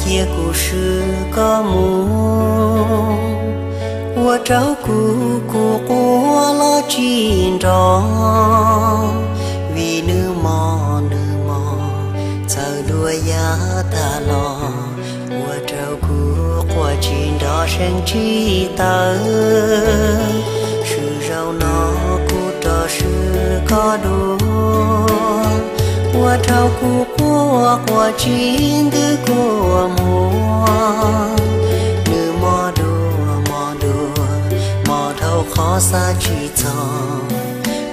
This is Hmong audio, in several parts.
Cia kuv swb koj mus, ua rau kuv kuj quaj los tsis nrov, vim nws mob nws mob txawv dua yav tag los, ua rau kuv quaj tsis nrov seev tsis tawv. Swm zaum no kuv rov swb koj dua, ua rau kuv quaj quaj tsis ntws kua muag. Nws mob dua mob dua, mob dhau qhov xav tsis txog,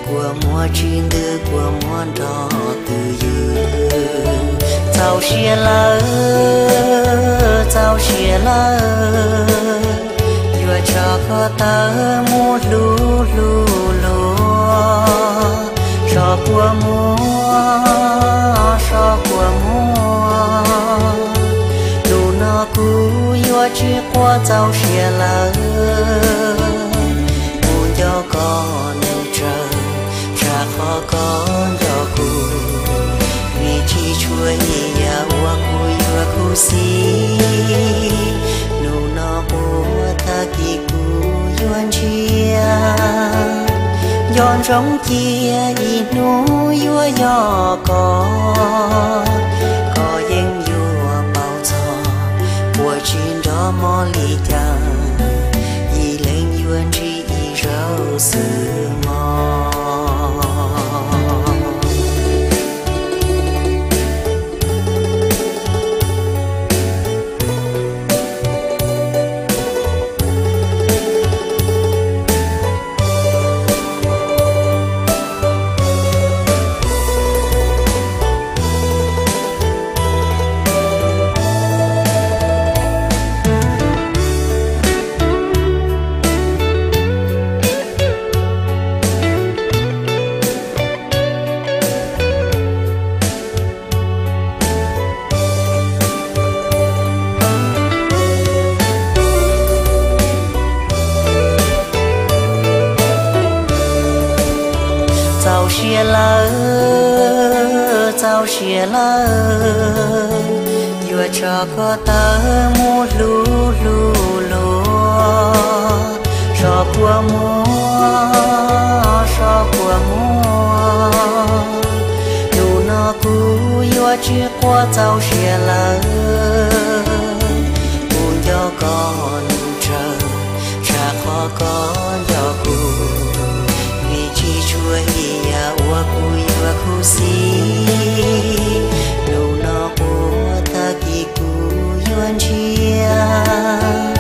kua muag tsis ntws kua muag nrov twj ywm. Txaus siab lawm, txaus siab lawm, yuav tso koj tawm mus hlub hlub luag. So kua muag, so kua muag, hnub no kuv yuav tsis quaj txaus siab lawm. Kuv nco koj neej tsawv, tshaj qhov koj nco kuv, vim tsis tshua ib yam uas kuv yuav khuv xim. Hnub no quaj tag kis kuv yuav ntshiab, nco ntsoov cia ib hnub yuav yog koj, koj yeej yuav paub txog, quaj tsis nrov mob li cas, ib leeg yuav ntsib ib zaug xwb mog. Txaus siab lawm, txaus siab lawm, yuav tso koj tawm mus hlub hlub luag. So kua muag, so kua muag, hnub no kuv yuav tsis quaj txaus siab lawm. Kuv nco koj neej tsawv, tshaj qhov koj nco kuv, vim tsis tshua ib yam uas kuv yuav khuv xim. Hnub no quaj tag kis kuv yuav ntshiab,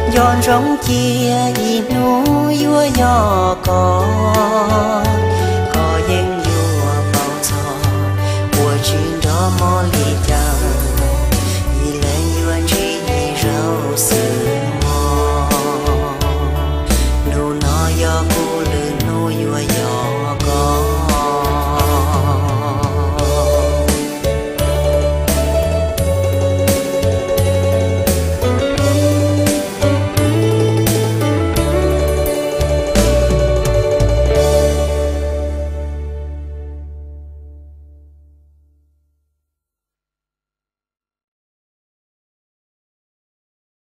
nco ntsoov cia ib hnub yuav yog koj,